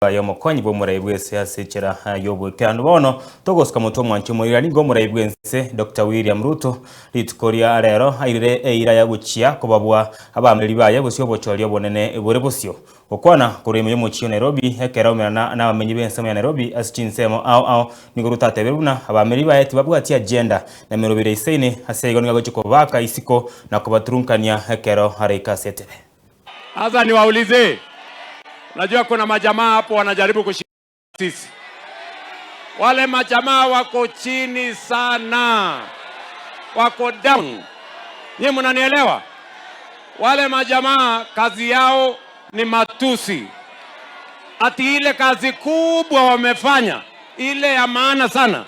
Y'omokonyi bw'omorai bw'ense ase echera y'oboikeranu. Bono togosuka motwe omwanchi omoira nigo omorai bw'ense Dr. William Ruto rituko ria rero airire eira ya gochia kobabua abaamereri baye bosio obochori obonene bore bosio. Gokwana korwa ime y'omochie o Nairobi ekero aumerana n'abamenyi b'ensemo ya Nairobi ase chinsemo ao ao nigo Ruto atebire buna abaamereri baye tibabwati agenda na emeroberi eisaine ase igo nigo agochia kobaaka isiko na kobaturunkania ekero araike ase etebe. Sasa niwaulize, najua kuna majamaa hapo wanajaribu kushika sisi. Wale majamaa wako chini sana, wako down. Nyinyi mnanielewa? Wale majamaa kazi yao ni matusi, ati ile kazi kubwa wamefanya ile ya maana sana,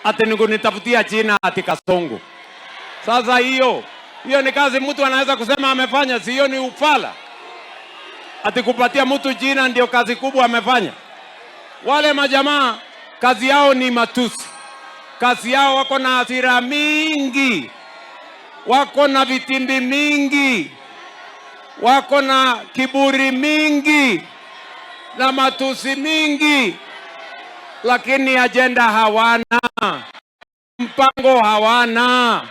ati ni kunitafutia jina ati Kasongo. Sasa hiyo hiyo ni kazi mtu anaweza kusema amefanya? Si hiyo ni ufala? Ati kupatia mtu jina ndio kazi kubwa amefanya? Wale majamaa kazi yao ni matusi, kazi yao wako na hasira mingi, wako na vitimbi mingi, wako na kiburi mingi na matusi mingi, lakini ajenda hawana, mpango hawana,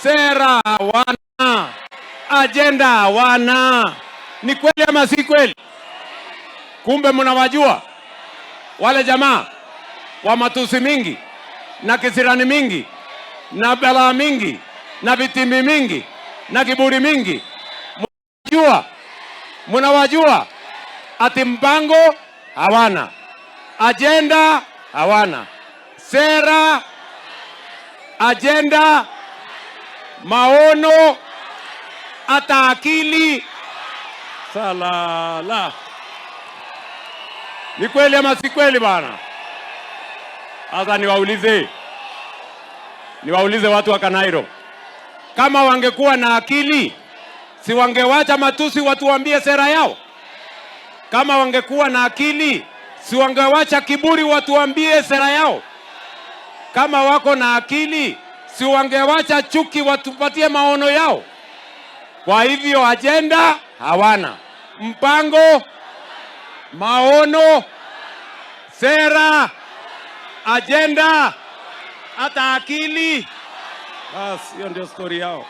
sera hawana, ajenda hawana. Ni kweli ama si kweli? Kumbe mnawajua wale jamaa wa matusi mingi na kisirani mingi na balaa mingi na vitimbi mingi na kiburi mingi. Mnajua, mnawajua ati mpango hawana, ajenda hawana, sera, ajenda, maono, hata akili salala. Ni kweli ama si kweli bana? Sasa niwaulize, niwaulize watu wa Kanairo, kama wangekuwa na akili, si wangewacha matusi watuambie sera yao? Kama wangekuwa na akili, si wangewacha kiburi watuambie sera yao? Kama wako na akili, si wangewacha chuki watupatie maono yao? Kwa hivyo ajenda hawana, mpango, maono, sera, ajenda, hata akili. Basi hiyo ndio stori yao.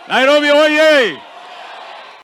Nairobi oye!